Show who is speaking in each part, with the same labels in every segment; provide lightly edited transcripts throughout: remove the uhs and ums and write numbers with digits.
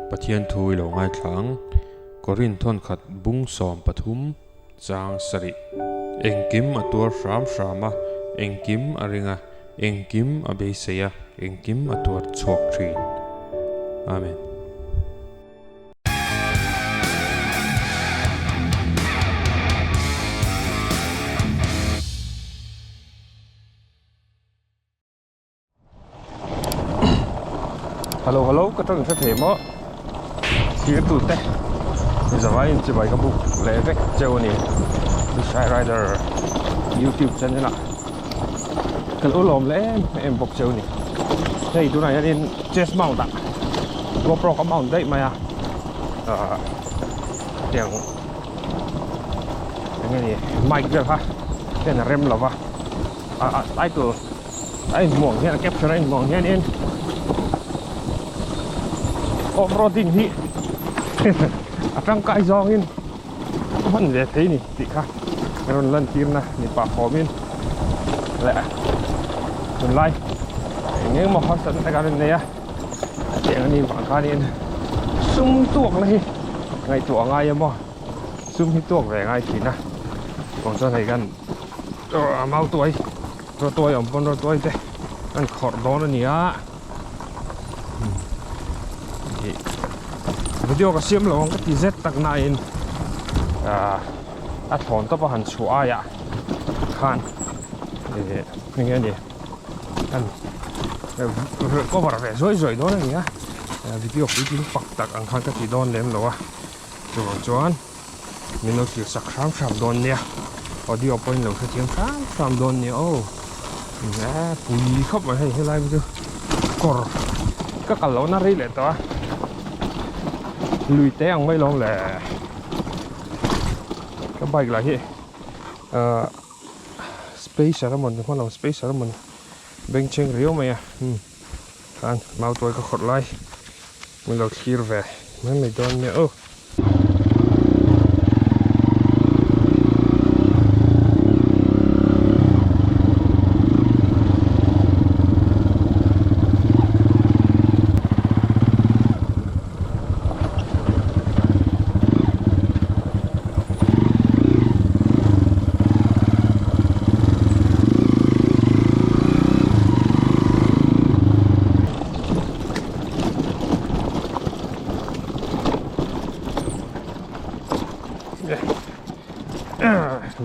Speaker 1: Pathian thu i lo ngaithla ang. Korin thawnkhat bung 13 chang sarih. Engkim a tuar hram hram a, engkim a ring a, engkim a beisei a, engkim a tuar chhuak thin. Amen.
Speaker 2: Hello hello ka tawng hre thei maw thir tu te zavai in chibai ka buk leh vek cheu a ni Shy Rider YouTube channel ah ka lo lawm leh em em bawk cheu a ni hei tunah hianin chest mount ah GoPro ka mount daih mai a ah tiang eng nge ni mic vel kha hian a rem lo va a title a inhmuh ang hian a caption a inhmuh ang hianin off roading hi a tangkai zawngin a hman ve thei ni tih kha a rawn lan tirna ni pah fawmin leh tunlai eng eng emaw harsatna te kan rawn nei a tiang a nih vang khanin sum tuakna hi ngaihtuah a ngai emaw sum hi tuak ve a ngai thin a kawng chuan hei kan mau tuai rawtuai awm pawn rawtuai te an khawrh dawn a ni a ih video ka siam lo ang ka ti zet tak na in ah a thlawn tawp a han chhuah aiah khan ih eng nge ni an cover ve zuai zuai dawn a ni a video puitling pak tak ang khan ka ti dawn lem lo a chuvang chuan. Min lo thlir sak hram hram dawn nia audio pawhin lo hrethiam hram hram dawn nia aw e pui khawp mai hei helai chu kawr ka kal lohna rei leh tawh a lui te ang mai lawm le ka bike lah hi ahh spacer a mawn hma lam spacer a mawn bengchheng riau mai a khan mau tuai ka khawrh lai min lo thlir ve mai mai dawn nia aw.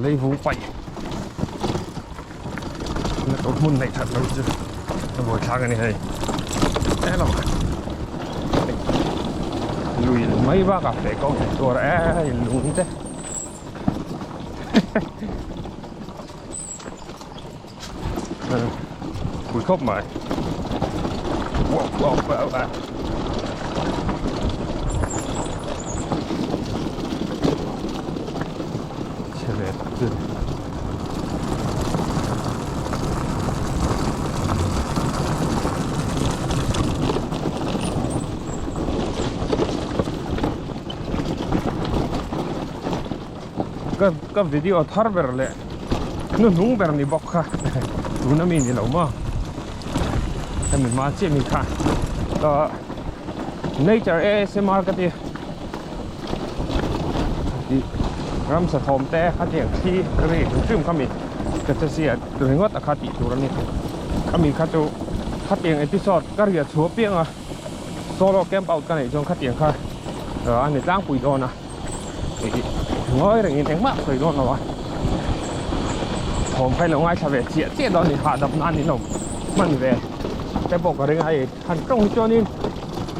Speaker 2: Lei vung paih na tur hmun neih that lo chu a buai thlak a ni hei elo lui mai bakah feh kawng theih tur e lung te pui khawp mai wow wow wow wow chhe ve tak chu ka ka video thar ber leh hnuhnung ber ni bawk kha tuna mi ni lo maw hemi hma chiah mi kha ahh nature ASMR ka ti tih ramsa thawm te khatiang thli ri hrim hrim kha mi ka che sia ringawt a kha tih tur a ni khami kha chu khatiang episode ka riah chhuah piang a solo camp out ka neih chuan khatiang kha a ni tlangpui dawn a. Ngawi rengin engmah sawi dawn lo a, thawm kha i lo ngaithla ve chiah chiah dawn a ni, hahdam nan in lo hman ve te pawh ka ring a, hei han tawng hi chuanin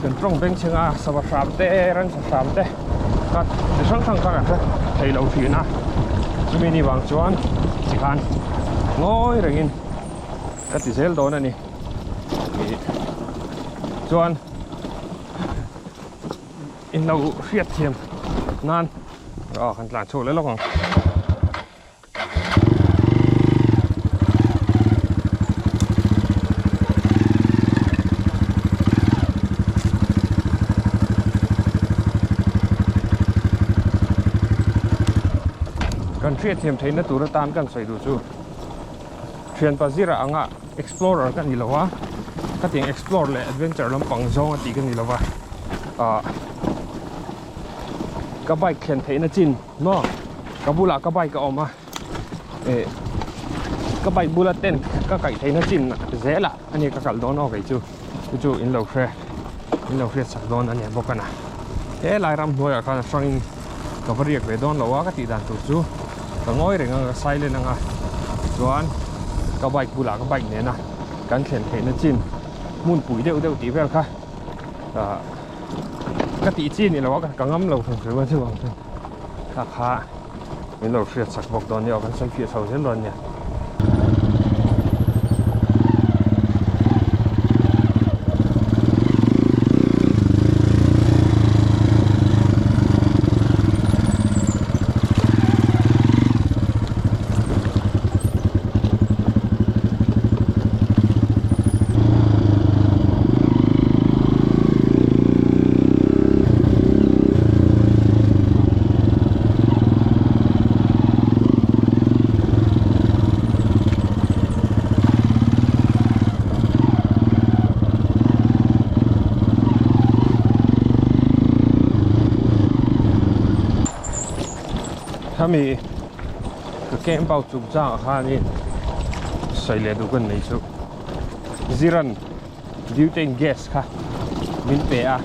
Speaker 2: kan tawng beng chheng a, sava hram te ransa hram te kha chi hrang hrang kha kan hre thei lo thin a, chumi ni vang chuan tikhan ngawi rengin ka ti zel dawn a ni, chuan. In lo hriat thiam nan aw kan tlan chhuak leh lawk ang. Kan hriat thiam theihna tur atan kan sawi duh chu thianpa zira anga explorer ka ni lo a, khatiang explore leh adventure lampang zawng a tih ka ni lo va. Ah ka bike thlen theihna chin maw ka bulah ka bike a awm a eh ka bike bula tent ka kaih theihna chin zelah a ni ka kal dawn aw kei chu chu chu in lo hre in lo hriat sak dawn a ni bawk a na helai ramhnuaiah khan a hrangin ka va riak ve dawn lo a ka tih dan tur chu ka ngawi reng a ka silent anga chuan ka bike bulah ka bike nena kan thlen theihna chin hmun pui deuh deuh tih vel kha ah ka tih chi ni lo a ka ngam lo hrim hrim a chu ang chuan kha kha min lo hriat sak bawk dawn nia aw kan sawi fiah chho zel dawn nia. Khami ka camp out chungchangah khanin sawi leh duh ka nei chu Ziran butane gas kha min pe a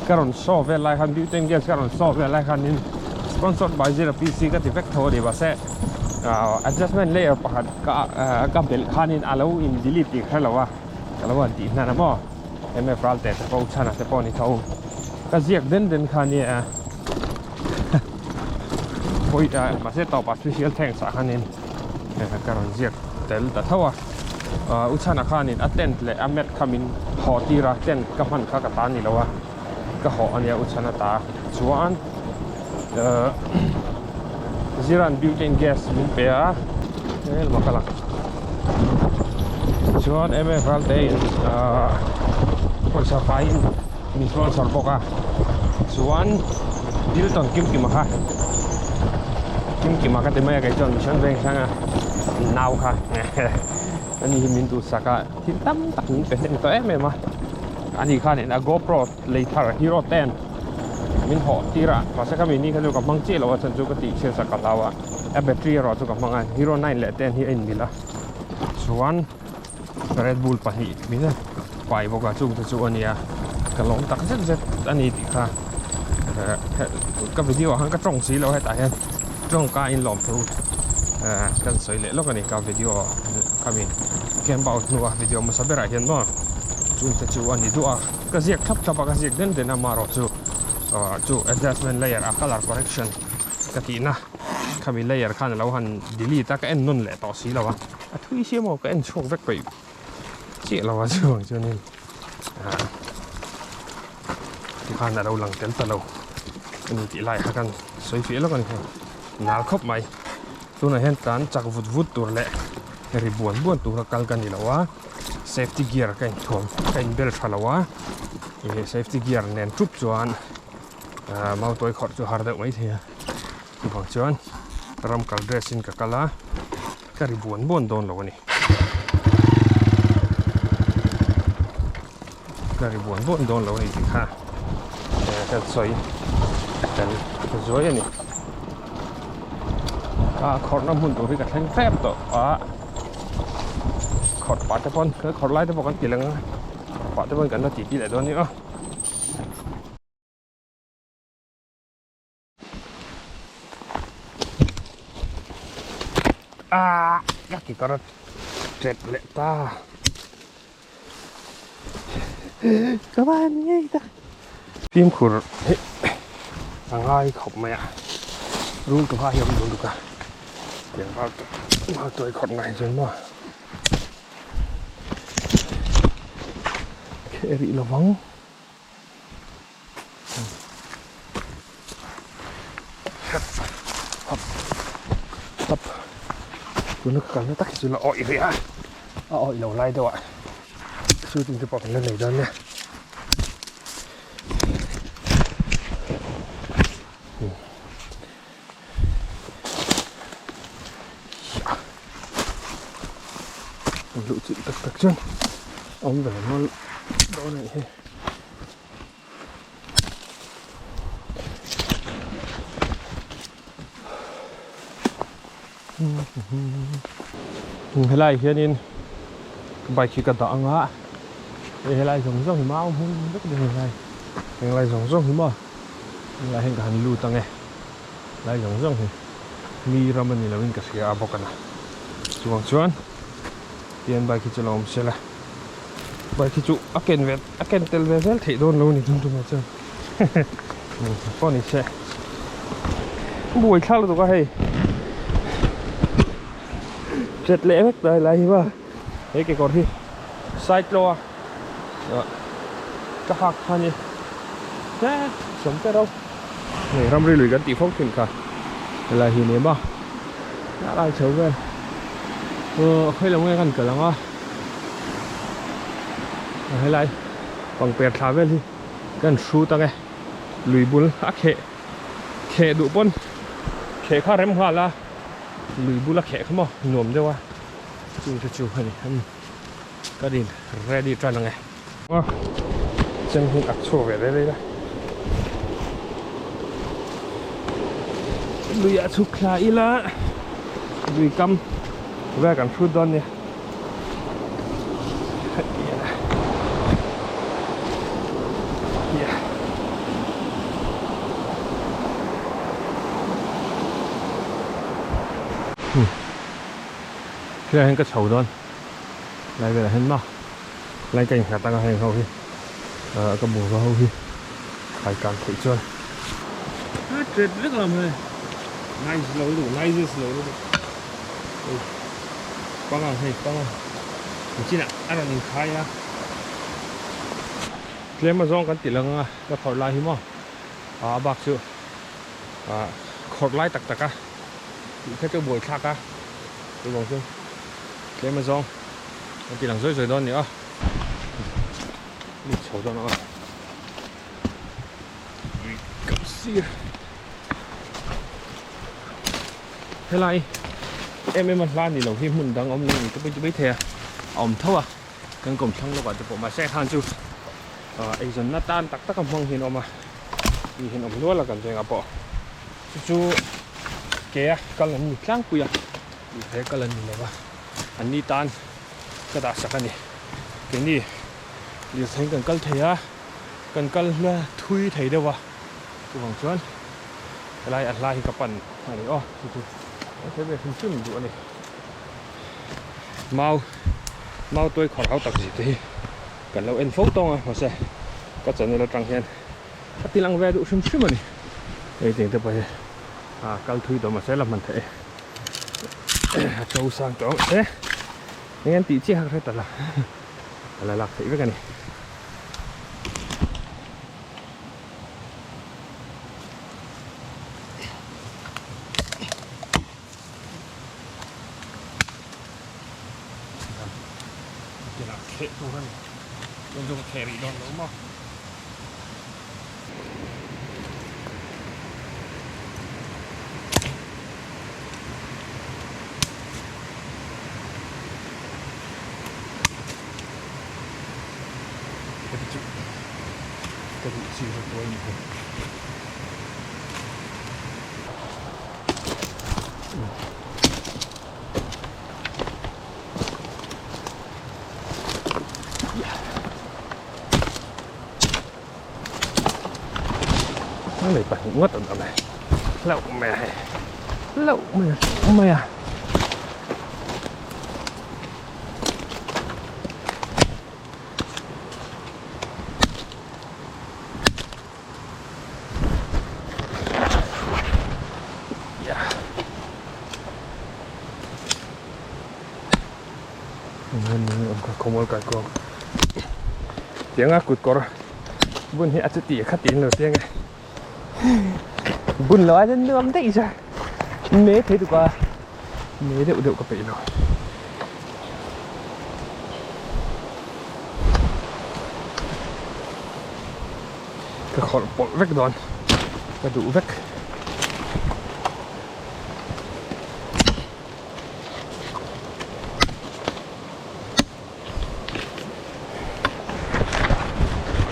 Speaker 2: ka rawn show vel lai khan butane gas ka rawn show vel lai khanin sponsored by Zira P C ka ti vek tho a ni mahse ah adjustment layer pakhat ka ka belh khanin a lo in delete tih ka hre lo a ka lo han tih hnan a maw M F Ralte te pawh chhana te pawh a ni tho ka ziak den den kha nia. Pawi ah mahse tawpah special thanks ah khanin ka rawn ziak tel ta tho a ah u chhana khanin a tent leh a mat kha min haw tir a tent ka hman kha ka ta ni lo a ka haw ania u chhana ta chuan ah Ziran butane gas min pe a heng lamah ka lang chuan M_F Ralte in ah pawisa faiin. Min sponsor bawk a chuan Dilton Kimkima kha Kimkima ka ti mai a kei chuan Mission Veng hranga nau kha ani hi min duhsak a thil tam tak min pe hnem tawh em em a ani khanin a GoPro lei thar Hero 10 min hawh tir a mahse khami ni kha chu ka hmang chiah lo a chhan chu ka tih chhiat sak ka hlau a a battery erawh chu ka hmang a Hero 9 leh 10 hi a inmil a chuan. Red Bull pahnih min a pai bawk a chung te chu a nia ka lawm tak zet zet a ni tih kha ka video ah khan ka tawng si lo hetah hian tawngka in lawm thu kan sawi leh lawk a ni ka video khami camp out hnua video hmasa berah hian maw chung te chu a ni duh a ka ziak thlap thlap a ka ziak den den a amaherawh chu chu adjustment layer a colour correction ka tihna khami layer khan a lo han delete a ka en nawn leh tawh si lo a. A thui sia maw ka en chhuak vek peih chiah lo a chuvang chuanin ah tikhan a lo lang tel ta lo a ni tih lai kha kan sawi fiah lawk a ni hei nal khawp mai tunah hian tlan chak vut vut tur leh ri buan buan tura kal ka ni lo a safety gear ka inthuam ka inbel tha lo a ih safety gear nen tup chuan ah mautuai khawrh chu a har deuh maithei a chuvang chuan ram kal dress in ka kal a. Ka ri buan buan dawn lo a ni. Ka ri buan buan dawn lo a ni tih kha ka sawi tel zuai a ni. A khawrhna hmun tur hi ka thleng hrep tawh a, khawrh pah te pawn khawrh lai te pawh kan ti leng a, khawrh pah te pawn kan la titi leh dawn nia. Ah, ka ti kar a tet leh ta. Ka van ngei ta. Fimkhur hi a ngai khawp mai a. Rul ka va hi a awm dun duk a. Tiang val val tuai khawp ngai chuan maw. Khe rih lovang. Hop tuna ka kalna tak hi chu la awih rih a a awih lo lai deuh ah shooting te pawh kan la nei dawn nia luh chilh tak tak chuan awm ve nual dawn a nih hi. Helai hianin bike hi ka dah ang a, hei helai zawng zawng hi mau hmun vek a ni helai, henglai zawng zawng hi maw helai hian ka han lut ang e, helai zawng zawng hi mi ram a ni lo in ka hria a bawk a na chuvang chuan tian bike hi chu lo awm se la bike hi chu a ken ve a ken tel ve zel theih dawn lo a ni tum tumah chuan pawh ni se buai thlak lutuk a hei chet leh vek ta helai hi va he kekawr hi side tlaw a ka hak kha ni he sawm te rau hei ramri lui kan tih fo thin kha helai hi ni maw a lai chho vel aw khawi lo nge kan kal ang a helai pangper thla vel hi kan hrut ang e lui bul a kheh kheh duh pawn kheh kha rem nghal a lui bula kheh kha maw nuam deuh a chung te chu a ni ka rin ready tan ang e. Chem hi ak chhuak ve rei rei la lui ah chhuk thla ila lui kam vel kan hrut dawn nia. Helaiah hian ka chho dawn lai velah hian maw lai ka innghat anga heng ho hi ah ka bungrua ho hi khai kan theih chuan a tet vek lam hei nice lo lutuk nice lo lutuk hei pangang hei pangang nichinah a rawn inkhai a tlem azawng kan ti lang anga ka khawrh lai hi maw ah a bak chu ah khawrh lai tak tak a tih kha chu buai thlak a chuvang chuan tlem azawng kan ti lang zawi zawi dawn a ni a lut chho dawn ang a kam sir helai em em a hla ni lo hi hmun dang awm lo ni te pawh chu maithei a a awm tho a kan kawmthlang lawkah te pawh mahse khan chu ah eizawnna tan tak tak a hmang hian a awm a mi hian awm nual a kan vengah pawh chu chu ke a kal an ni tlangpui a he kal an ni lo va an ni tan ka dah sak a ni keini lirthei kan kal thei a kan kal hla thui thei deuh a chuvang chuan helai a hla hi ka pan a ni aw chu chu kan sawi ve hrim hrim duh a ni mau mau tuai khawr hau tak zir te hi kan lo en fo tawng a mahse ka channel atang hian ka ti lang ve duh hrim hrim a ni hei tiang te pawh hi a kal thui tawh mahse la hman theih e a to sang tawh ang e eng an tih chiah kha ka hre ta lo a la lak theih vek a ni. Kheh tur a ni chuan chu ka kheh rih dawn lo maw. Heti chu ka duh chi zawk tur a nih hmel. Lei pahnih ngawt an awm e hlauh mai a hei hlauh mai a hlauh mai a. Tianga kut kawr bun hi a chuti a khatin lo chiang e bun lo a nuam daih zawk me thei tuk a me deuh deuh ka peih lo. Ka khawrh pawlh vek dawn ka duh vek.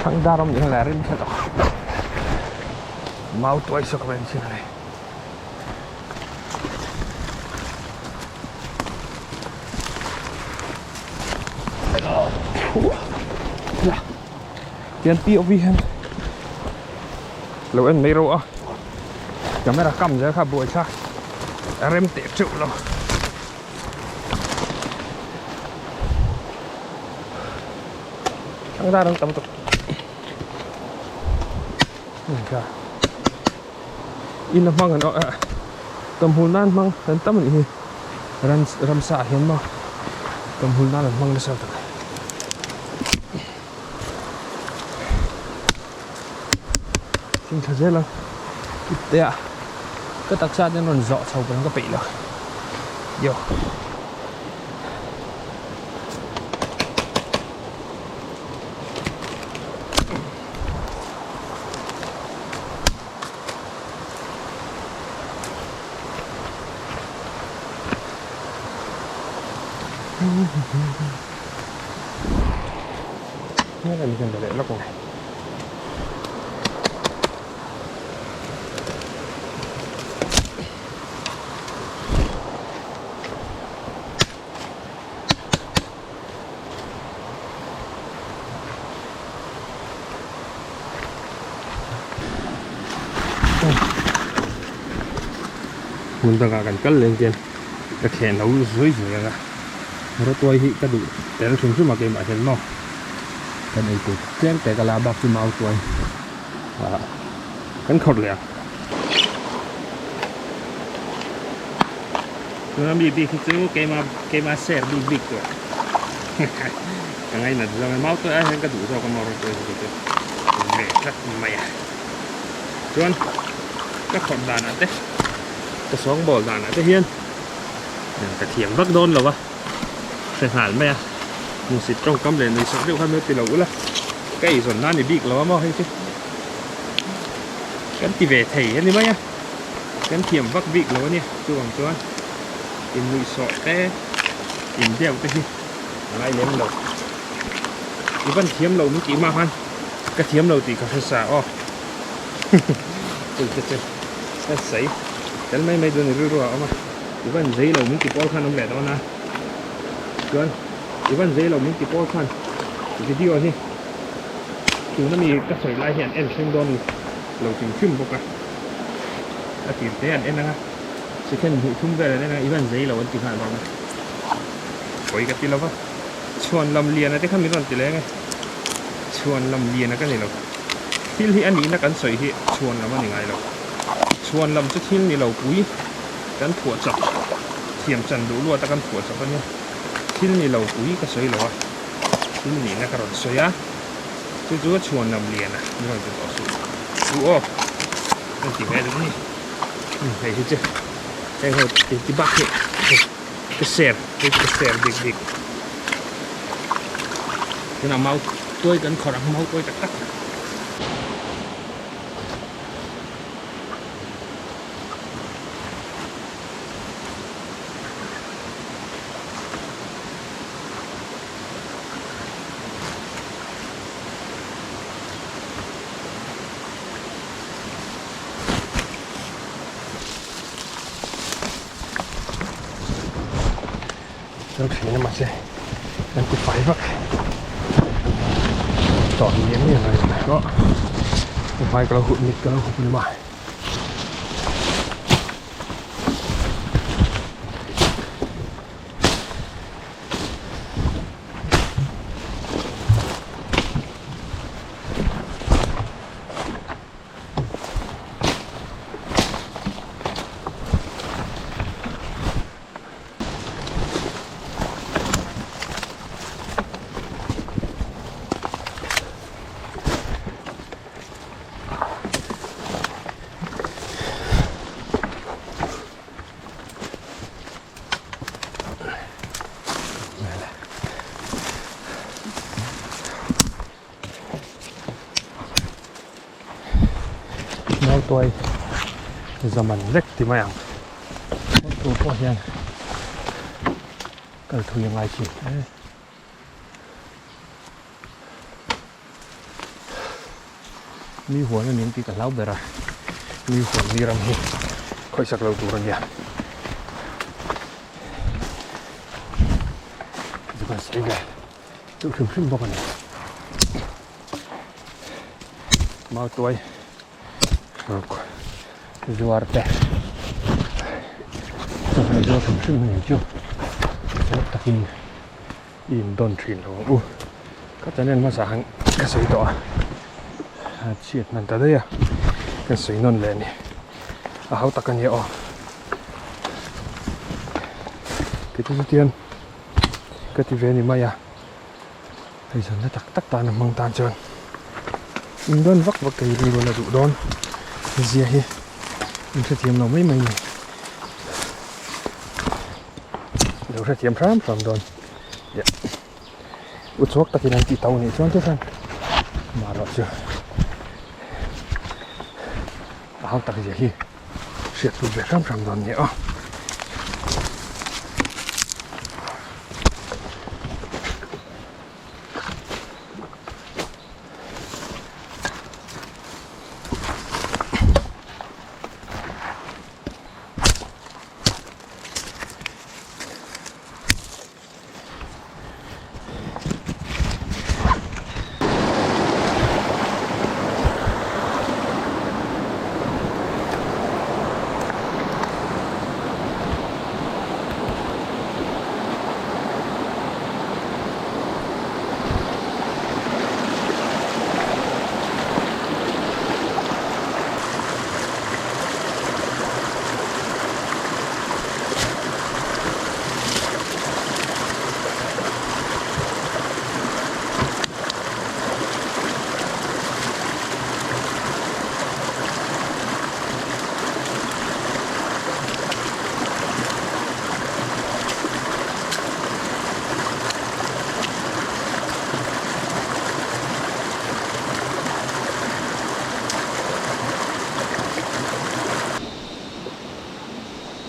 Speaker 2: Thlang dar awm ni la rim kha tawh mau tuai saw ka ven chin a ni. Tian POV hian lo en mai ro a camera kam zel kha buai thlak a rem teh teuh lo. Thang dar an tam tawh. Ka in a hmang an awh tawmhul nan hmang an tam a nih hi ram ramsa ah hian maw tawmhul nan an hmang nasa tak. Thing tha zel ang ipte ah ka taksa te an rawn zawh chho pawn ka peih lo yo. Hmun dangah kan kal leng hian ka thlen lo zui zui ang a rawtuai hi ka duh tel hrim hrim a keimah hian maw kan ei tur tlem te ka la bak chu mau tuai ah kan khawrh leh ang. Tuna mi bik hi chu keima keima share bik bik tur ka ngainat zawng e mau tuai ai hian ka duh zawk a maw rawtuai hi chu ve tlat mai a chuan ka khawrh danah te ka sawngbawl danah te hian ka thiam vak dawn lo a hre nghal mai a hmusit tawngkam leh nuihsawh deuh khan lo ti lo ula ka eizawn nan ni bik lo a maw hei chu kan ti ve thei a ni mai a kan thiam vak bik lo a nia chuvang chuan innuihsawh te indeuh te hi a ngai lem lo i van thiam lo min tih hma khan ka thiam lo tih ka hre sa aw chu chu chu ka sawi tel mai mai dawn i rilru ah a awm a i van zei lo min ti pawl khan awm leh dawn a chuan i van zei lo min ti pawl khan video hi tuna mi ka sawi lai hi an en thleng dawn lo hrim hrim bawk a a tir te an en ang a second hnih thum vel an en ang a i van zei lo an ti nghal dawn a pawi ka ti lo va chhuan lam lian a te kha min rawn ti leng e chhuan lam lian a ka ni lo thil hi a nihna kan sawi hi chhuan lam a ni ngai lo chhuan lam chu thil ni lo pui kan phuah chak thiam chan duh luat a kan phuah chak a nia thil ni lo pui ka sawi lo a thil nihna ka rawn sawi a chu chu chhuan lam lian a min rawn ti tawh suh u aw kan ti ve duh a ni hei hi chu heng ho ti bak hi ka share hei chu ka share bik bik tunah mau tuai kan khawrh ang mau tuai tak tak. Chuan thin a mahse kan ti fai vak tawh ni em em mai pawh hmai ka lo hup mit ka lo hup ni mai. Nautuai zaman vek ti mai ang tur pawh hian kal thui a ngai thin e. Mi huan a ning tih ka hlau ber a, mi huan mi ram hi khawihsak lo tur a nia. Chu kan sawi ve. Duh hrim hrim bawk a ni. Mautuai ruk zuar te chawhmeh zuar hrim hrim a ni chu chawp takin i indawn thin lo ang u. Ka channel hmasa han ka sawi tawh a, a chhiat hman ta daih a, ka sawi nawn leh a ni. A hau tak a nia aw. Kei chu chutiang ka ti ve a ni mai a, hei zawn na tak tak tan a hmang tan chuan indawn vak vak thei rilru la duh dawn zia hi in hrethiam lo mai mai a ni. Lo hrethiam hram hram dawn u chhuak takin an tih tau nih chuan chuan marawh chu a hau tak zia hi hriat lut ve hram hram dawn nia aw.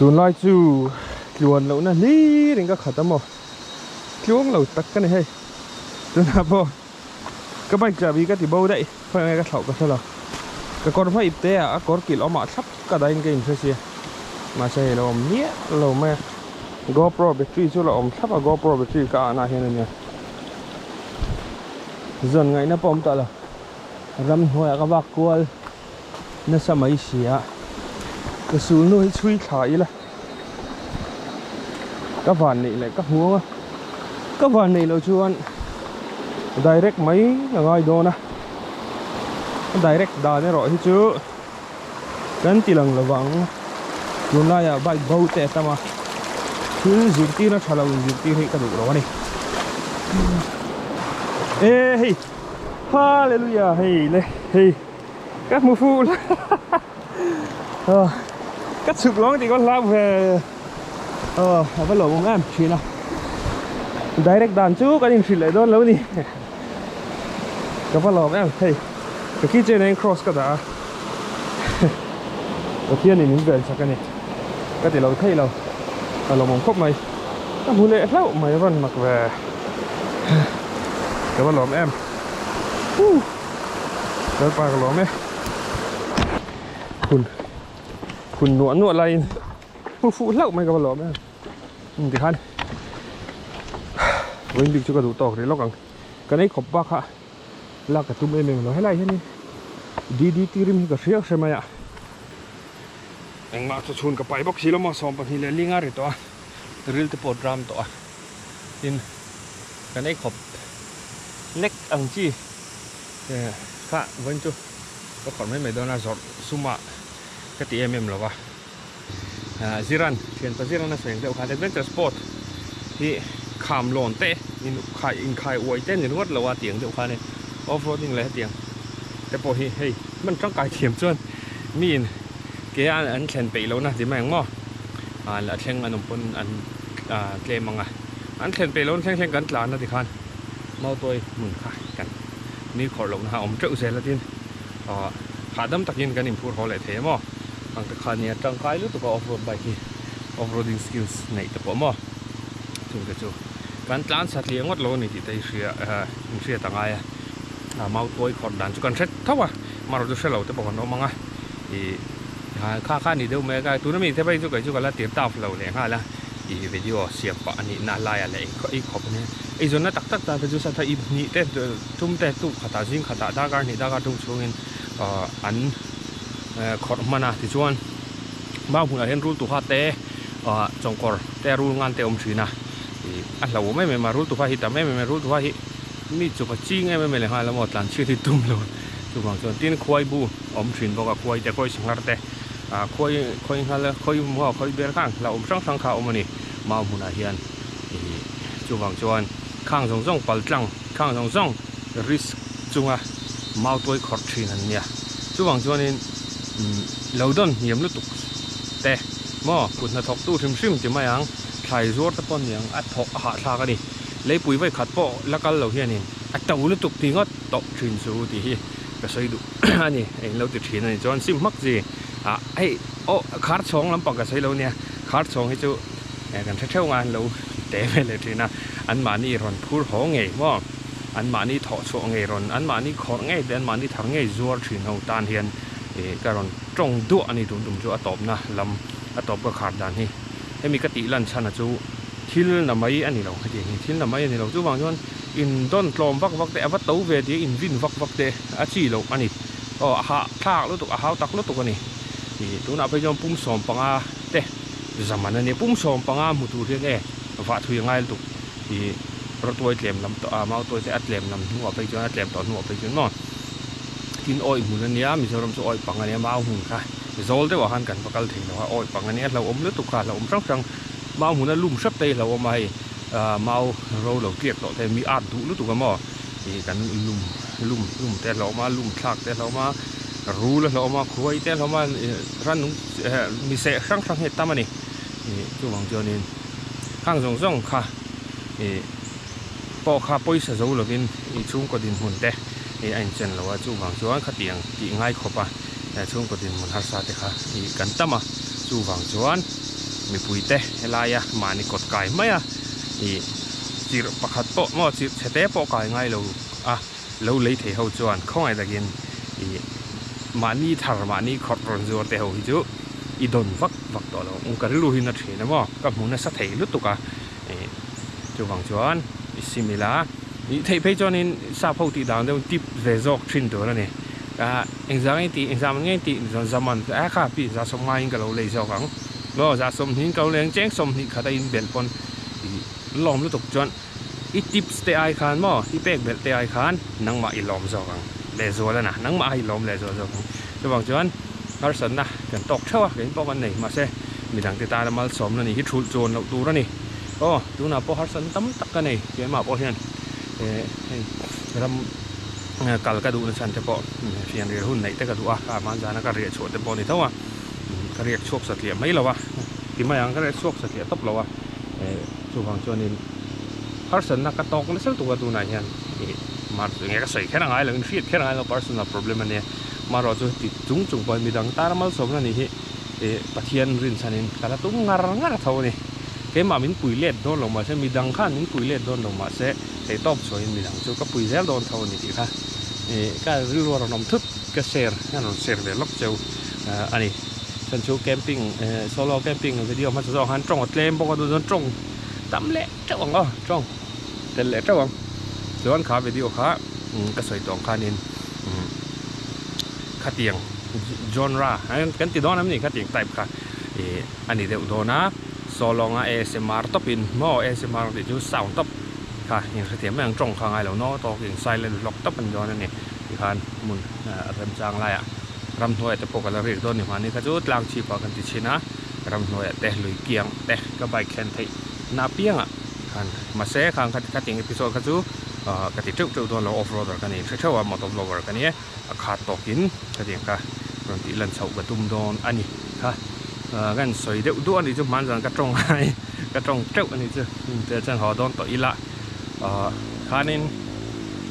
Speaker 2: Tunlai chu tluan lohna hlir in ka khat a maw tluang lo tak ka ni hei tunah pawh ka bike chahbi ka ti bo daih khawi nge ka thlauh ka hre lo ka kawr hma ip te ah a kawr kilh awmah thlap ka dah in ka inhre sia mahse hei lo awm miah lo mai a GoPro battery chu la awm thlap a GoPro battery ka ahna hian a nia zawn ngaihna pawh awm tawh lo ramhnuaiah ka vak kual. Nasa mai si a, ka sul nu hi chhui thla ila ka van neih leh ka hmu ang a, ka van neih loh chuan direct mai a ngai dawn a, a direct dan erawh hi chu kan ti lang lo vang, tunlaiah bike bo te a tam a, thil zirtirna tha lo inzirtir hi ka duh lo a ni. E hei hallelujah hei le hei. Ka hmu fuh la Ka chhuk lawng tih ka hlau ve A va lawmawm em thin a Direct dan chu kan inhrilh leh dawn lo ni Ka va lawm em hei Ka keychain ah hian cross ka dah a Pathian in min ven chak a ni Ka ti lo thei lo A lawmawm khawp mai Ka hmu leh hlauh mai a van mak ve Ka va lawm em Lalpa ka lawm e Hun hun nuah nuah laiin hmu fuh hlauh mai ka va lawm em tikhan vawiin bik chu ka duh tawk rih lawk ang kan ei khawp bak kha lak ka tum em em lo helai hianin DDT rim hi ka hria hre mai a engmah chu chhun ka pai bawk si lo maw 25 ri tawh a ril te pawh dram tawh a tin kan ei khawp lek ang chi kha vawiin chu ka khawrh mai mai dawn a zawrh suma ka ti em em lo va ziran thianpa ziran a sawi ang deuh khan adventure sport hi kham lawn te in khai inkhai uai te ni ringawt lo a tih ang deuh khan off roading leh hetiang te pawh hi hei hman tangkai thiam chuan miin ke a an thlen peih lohna ti mai ang maw a thleng an awm pawn an tlem ang a an thlen peih lohna thleng thleng kan tlan a tikhan Mautuai hmun kha kan ni khawrh lohna kha a awm teuh zel a tin ahh hahdam takin kan inphur haw leh thei a maw ang te kha nia tangkai lutuk a off road bike hi off roading skills neih te pawh maw chung te chu kan tlan satliah ngawt lo a ni tih te hi hria ahh inhriat a ngai a ah mautuai khawrh dan chu kan hre tho a marawh chu hre lo te pawh kan awm ang a ih kha kha a ni deuh mai a tuna mi te phei chu kei chu ka la tir tough lo leh nghal a. Ih video siam pah a nihna laiah leh ei khawp a nia. Eizawnna tak tak tan te chu satha ip hnih te tum te tuk khatah zing khatah darkar hnih darkar tum chhungin ah an khawrh hman a tichuan mau hmunah hian rul tuha te ah chawngkawr te rul ngan te a awm thin a ih a hlauhawm em em a rul tuha hi tam em em a rul tuha hi mi chuk a ching em em a lehnghal a maw tlan chhiat hi tum lo chuvang chuan tin khuai bu a awm thin bawk a khuai te khuai sanghar te. Ah khawi khawi nghal khawi maw khawi ber khan hlauhawm hrang hrang kha a awm a ni mau hmunah hian ih chuvang chuan khang zawng zawng pal tlang khang zawng zawng risk chunga mau tuai khawrh thin an nia chuvang chuanin umm lo dawn hniam lutuk te maw kut hnathawktu hrim hrim ti mai ang thlai zuar te pawh niang a thawk a hahthlak a ni leipui vawi khat pawh la kal lo hianin a to lutuk ti ngawt tawh thin chu tih hi ka sawi duh. a ni eng lo ti thin a ni chuan sim hmak chi ah hei aw khar chhawng lampang ka sawi lo nia khar chhawng hi chu kan hre theuh nga an lo te ve leh thin a an mahni rawn phur haw ngei maw an mahni thawh chhuah ngei rawn an mahni khawrh ngei te an mahni thar ngei zuar thin ho tan hian ih ka rawn tawng duah a ni tun tum chu a tawpna lam a tawp ka khar dan hi hemi ka tih lan chhan a chu thil na mai a ni lo hetiang hi thil na mai a ni lo chuvang chuan In dawn tlawm vak vak te, a va to ve tih a in vin vak vak te a chi loh a ni. Aw a hah thlak lutuk, a hau tak lutuk a ni. Ih tunah phei chuan pum 15 te zaman a nia, pum 15 hmu tur hian e vah thui a ngai lutuk. Ih rawtuai tlem lam tawh a, mautuai te a tlem lam hnuah phei chuan a tlem tawh hnuah phei chuan maw tin awih hmun a nia, Mizoram chu awih pang a nia, mau hmun kha zawl deuhah khan kan va kal thei lo a, awih pang a nia, hlauhawm lutuk kha, hlauhawm hrang hrang mau hmuna lum hrep te hi hlauhawm a hei. Mau ro lo tliak tawh te mi at duh lutuk a maw ih kan lum lum lum te a hlauhawm a lum thlak te a hlauhawm a rul a hlauhawm a khuai te a hlauhawm a rannung mi seh hrang hrang hi a tam a ni ih chuvang chuanin khang zawng zawng kha ih pawh kha pawisa zo lovin ih chhungkaw dinhmun te ih a inchen lo a chuvang chuan khatiang tih ngai khawp a chhungkaw dinhmun harsa te kha ih kan tam a chuvang chuan. Mipuite helaia mahni kawt kai mai a, ih chirh pakhat pawh maw chirh chhe te pawh kai ngai lo a, lo lei thei ho chuan khawngaih takin ih mahni thar mahni khawrh rawn zuar te ho hi chu i dawn vak vak tawh lo ang ka rilru hi na thin a maw ka hmu nasa thei lutuk a, ih chuvang chuan i sim ila ih theih phei chuanin sap ho tih dan deuh tip ve zawk thin tur a ni a engzah nge tih engzah nge tih zaman a kha pi za sawm ngaiin ka lo lei zawk ang. Maw za 20 ka lo leng cheng 20 khat a in belh pawn ih lawm lutuk chuan i tips te ai khan maw i pek belh te ai khan nangmah i lawm zawk ang lehzual a na nangmah a i lawm lehzual zawk ang chuvang chuan harsatna kan tawk theuh a kein pawh kan nei mahse midang te tana malsawmna nih hi thulh chuan loh tur a ni aw tunah pawh harsatna tam tak ka nei keimah pawh hian eh hei ram kal ka duhna chhan te pawh fianrial hun neih te ka duh a kha hmanzana ka riah chhuah te pawh a ni tho a. Ka riak chhuak satliah mai lo a, ti mai ang ka riak chhuak satliah tawp lo a, eh chuvang chuanin harsatna ka tawk nasa lutuk a tunah hian ih mar chu enge ka sawi kher angai lo in hriat kher angai lo personal problem ania marawh chu ti chung chung pawhin midang tana malsawmna nih hi ih Pathian rinchhanin ka la tum ngar ngar tho a ni keimah min pui let dawn lo mahse midang khan min pui let dawn lo mahse theihtawp chhuahin midang chu ka pui zel dawn tho a ni tih kha ih ka rilru a rawn awm thut ka share a rawn share ve lawk cheu. a ni chuan chu camping solo camping video hmasa zawk khan tawng a tlem bawk a tunah chuan tawng tam leh teuh ang aw tawng tel leh teuh ang chuan kha video kha ka sawi tawh ang khanin khatiang genre kan ti dawn em ni khatiang type kha ih a ni deuh dawn a solo anga asmr tawpin maw asmr tih chu sound tawp kha inhrethiam mai ang tawng kha ngailo no talking silent vlog tawp a ni dawn a ni tikhan hmun remchang laiah. Ramhnuaiah te pawh ka la riak dawn ni hmani kha chu tlang chhip ah kan ti chhin a, ramhnuaiah te lui kiang te ka bike thlen theih na apiangah khan mahse khang kha khatiang episode kha chu ah ka ti teuh teuh dawn lo off roader ka ni hre theuh a motor vlogger ka ni e a khat tawkin khatiang kha rawn tih lan chhoh ka tum dawn a ni kha ah ka han sawi deuh duah a nih chu hmanzan ka tawng ai ka tawng teuh a nih chu te chuan haw dawn tawh ila ah khanin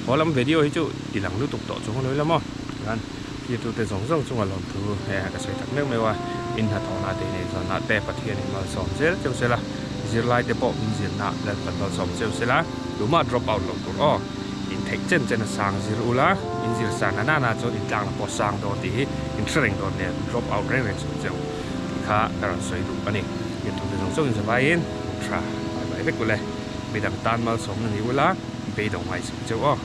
Speaker 2: haw lam video hi chu ti lang lutuk tawh chung a lo ila maw tikhan. Thirtute zawng zawng chunga lawmthu he ka sawi tak meuh meuh a, in hnathawhna te in eizawnna te Pathianin malsawm zel cheu sela, zirlaite pawh in zirna Lalpan malsawm cheu sela, tumah drop out loh tur aw, in theih chen chen a sang zir ula, in zir sang na nana chuan in tlakna pawh sang dawn tih hi in hre reng dawn nen drop out reng reng suh cheu tih kha ka rawn sawi duh a ni. Thirtute zawng zawng in zavaiin. tha. Bye bye vek ule. Midang tan malsawmna ni ula, beidawng ngaihsak cheu aw.